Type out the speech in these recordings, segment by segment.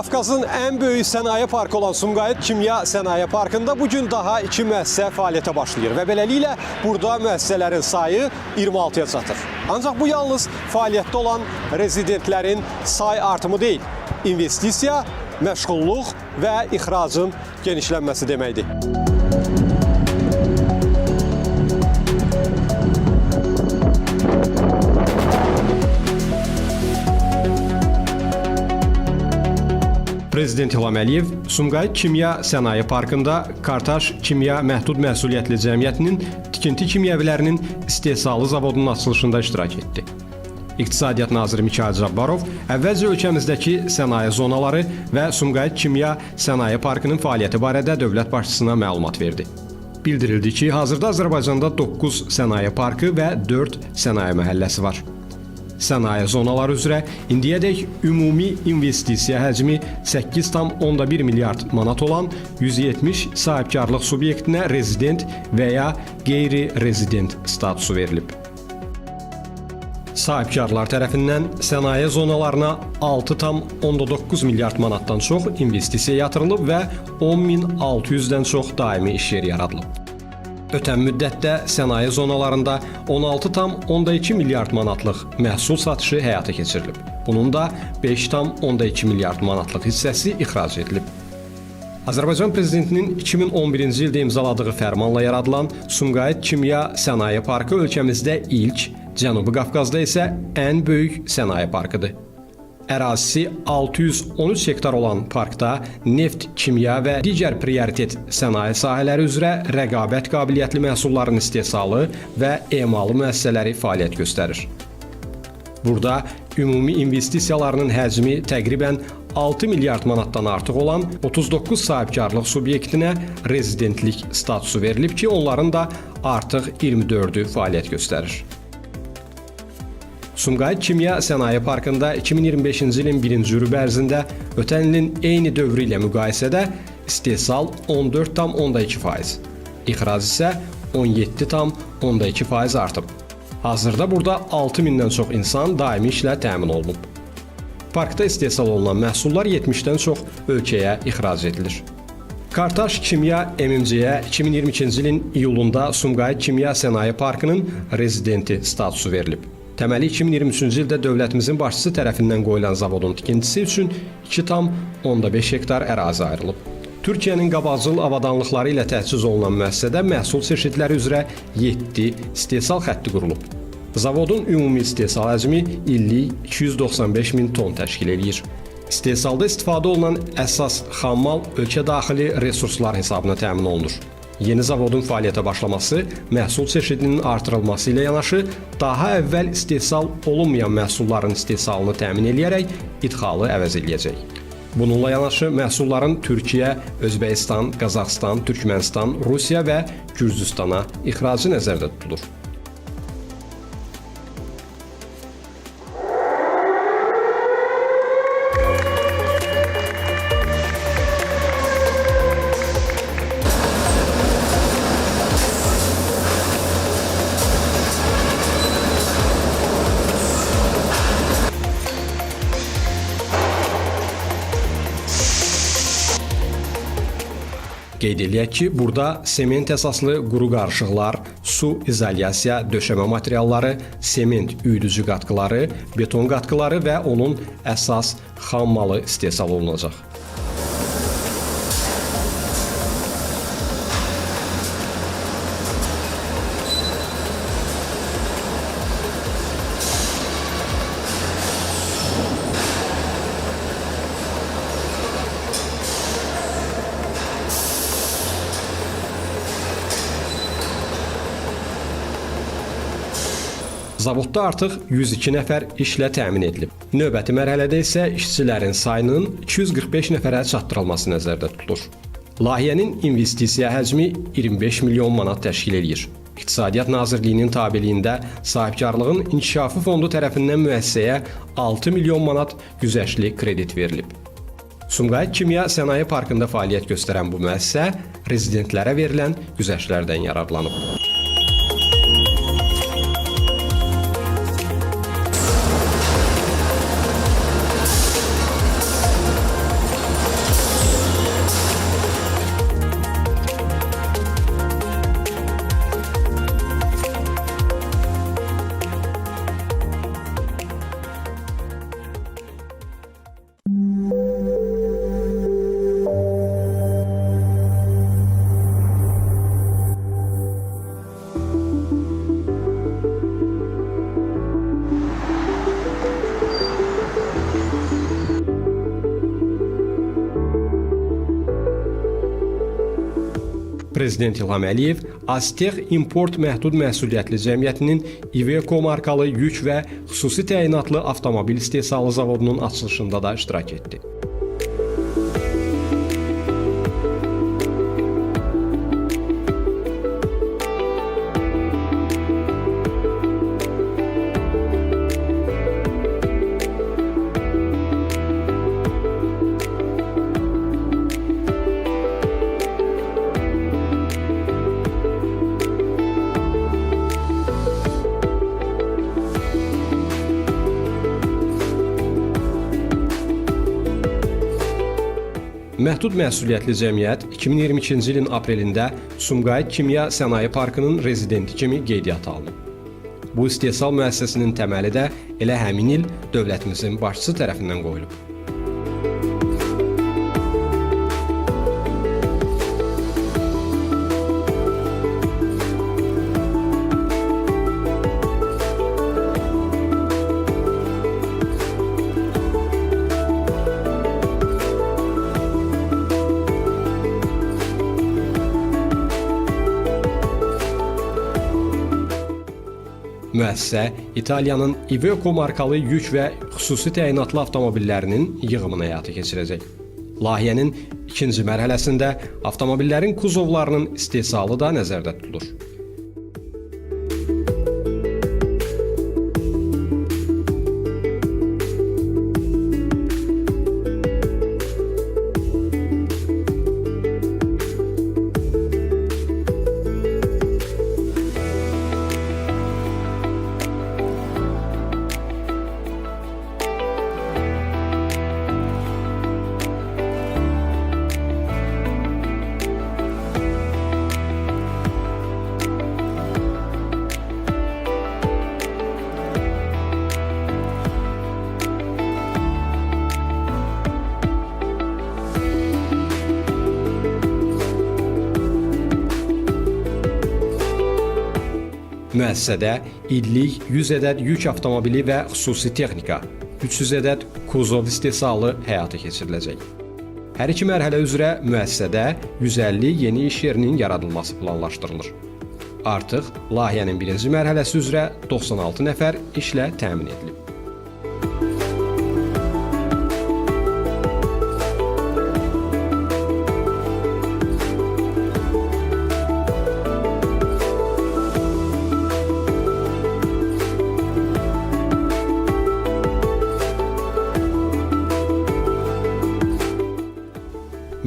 Qafqazın ən böyük sənaye parkı olan Sumqayıt Kimya Sənaye Parkında bu gün daha iki müəssisə fəaliyyətə başlayır və beləliklə burada müəssisələrin sayı 26-ya çatır. Ancaq bu yalnız fəaliyyətdə olan rezidentlərin say artımı deyil, investisiya, məşğulluq və ixracın genişlənməsi deməkdir. Prezident İlham Əliyev Sumqayıt Kimya Sənaye Parkında Kartaş Kimya Məhdud Məsuliyyətli Cəmiyyətinin tikinti kimyəvilərinin istehsalı zavodunun açılışında iştirak etdi. İqtisadiyyat naziri Mikayıl Cabbarov əvvəlcə ölkəmizdəki sənaye zonaları və Sumqayıt Kimya Sənaye Parkının fəaliyyəti barədə dövlət başçısına məlumat verdi. Bildirildi ki, hazırda Azərbaycanda 9 sənaye parkı və 4 sənaye məhəlləsi var. Sənaye zonaları üzrə indiyədək ümumi investisiya həcmi 8,1 milyard manat olan 170 sahibkarlıq subyektinə rezident və ya qeyri-rezident statusu verilib. Sahibkarlar tərəfindən sənaye zonalarına 6,9 milyard manatdan çox investisiya yatırılıb və 10.600-dən çox daimi iş yeri yaradılıb. Ötən müddətdə sənaye zonalarında 16,2 milyard manatlıq məhsul satışı həyata keçirilib. Bunun da 5,2 milyard manatlıq hissəsi ixrac edilib. Azərbaycan prezidentinin 2011-ci ildə imzaladığı fərmanla yaradılan Sumqayıt Kimya Sənaye Parkı ölkəmizdə ilk, Cənubi Qafqazda isə ən böyük sənaye parkıdır. Ərazisi 613 hektar olan parkda neft, kimya və digər prioritet sənaye sahələri üzrə rəqabət qabiliyyətli məhsulların istehsalı və emalı müəssisələri fəaliyyət göstərir. Burada ümumi investisiyalarının həcmi təqribən 6 milyard manatdan artıq olan 39 sahibkarlıq subyektinə rezidentlik statusu verilib ki, onların da artıq 24-ü fəaliyyət göstərir. Sumqayıt Kimya Sənaye Parkında 2025-ci ilin birinci rübə ərzində ötən ilin eyni dövrü ilə müqayisədə istehsal 14,2%, ixrac isə 17,2% artıb. Hazırda burada 6000-dən çox insan daimi işlə təmin olunub. Parkda istehsal olunan məhsullar 70-dən çox ölkəyə ixrac edilir. Kartaş Kimya MMC-yə 2022-ci ilin iyulunda Sumqayıt Kimya Sənaye Parkının rezidenti statusu verilib. Təməli 2023-cü ildə dövlətimizin başçısı tərəfindən qoyulan zavodun tikintisi üçün 2,5 hektar ərazi ayrılıb. Türkiyənin qabaqcıl avadanlıqları ilə təchiz olunan müəssisədə məhsul çeşidləri üzrə 7 istehsal xətti qurulub. Zavodun ümumi istehsal həcmi illik 295 min ton təşkil eləyir. İstehsalda istifadə olunan əsas xammal ölkə daxili resurslar hesabına təmin olunur. Yeni zavodun fəaliyyətə başlaması məhsul çeşidinin artırılması ilə yanaşı daha əvvəl istehsal olunmayan məhsulların istehsalını təmin eləyərək idxalı əvəz eləyəcək. Bununla yanaşı məhsulların Türkiyə, Özbəkistan, Qazaxıstan, Türkmənistan, Rusiya və Gürcüstana ixracı nəzərdə tutulur. Qeyd eləyək ki, burada sement əsaslı quru qarışıqlar, su izolyasiya, döşəmə materialları, sement üyüdücü qatqıları, beton qatqıları və onun əsas xam malı istehsal olunacaq. Zavodda artıq 102 nəfər işlə təmin edilib. Növbəti mərhələdə isə işçilərin sayının 245 nəfərə çatdırılması nəzərdə tutulur. Layihənin investisiya həcmi 25 milyon manat təşkil eləyir. İqtisadiyyat Nazirliyinin tabeliyində Sahibkarlığın İnkişafı Fondu tərəfindən müəssisəyə 6 milyon manat güzəştli kredit verilib. Sumqayıt Kimya Sənaye Parkında fəaliyyət göstərən bu müəssisə rezidentlərə verilən güzəştlərdən yararlanıb. Prezident İlham Əliyev Aztex İmport Məhdud Məsuliyyətli Cəmiyyətinin Iveco markalı yük və xüsusi təyinatlı avtomobil istehsalı zavodunun açılışında da iştirak etdi. Məhdud məsuliyyətli cəmiyyət 2022-ci ilin aprelində Sumqayıt Kimya Sənaye Parkının rezidenti kimi qeydiyyata alınıb. Bu istehsal müəssisəsinin təməli də elə həmin il dövlətimizin başçısı tərəfindən qoyulub. Müəssisə İtaliyanın Iveco markalı yük və xüsusi təyinatlı avtomobillərinin yığımını həyata keçirəcək. Layihənin ikinci mərhələsində avtomobillərin kuzovlarının istehsalı da nəzərdə tutulur. Müəssisədə illik 100 ədəd yük avtomobili və xüsusi texnika, 300 ədəd kuzov istehsalı həyata keçiriləcək. Hər iki mərhələ üzrə müəssisədə 150 yeni iş yerinin yaradılması planlaşdırılır. Artıq layihənin birinci mərhələsi üzrə 96 nəfər işlə təmin edilib.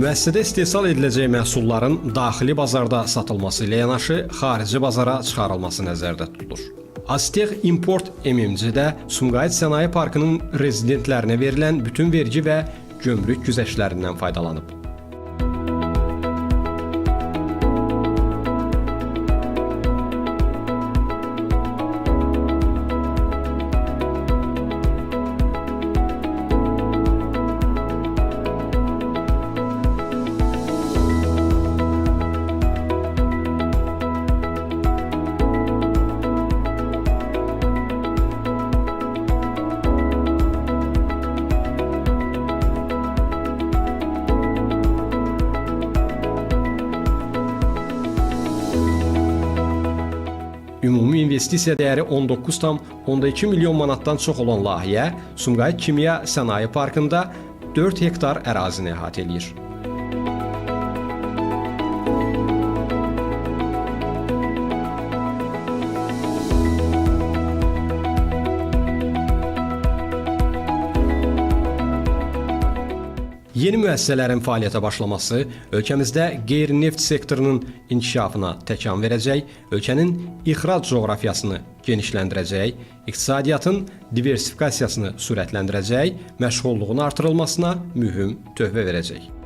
Müəssisədə istehsal ediləcək məhsulların daxili bazarda satılması ilə yanaşı xarici bazara çıxarılması nəzərdə tutulur. Aztex İmport MMC-də Sumqayıt Sənaye Parkının rezidentlərinə verilən bütün vergi və gömrük güzəştlərindən faydalanıb. Ümumi investisiya dəyəri 19,2 milyon manatdan çox olan layihə Sumqayıt Kimya Sənaye Parkında 4 hektar ərazini əhatə eləyir. Yeni müəssisələrin fəaliyyətə başlaması ölkəmizdə qeyri-neft sektorunun inkişafına təkan verəcək, ölkənin ixrac coğrafiyasını genişləndirəcək, iqtisadiyyatın diversifikasiyasını sürətləndirəcək, məşğulluğun artırılmasına mühüm töhfə verəcək.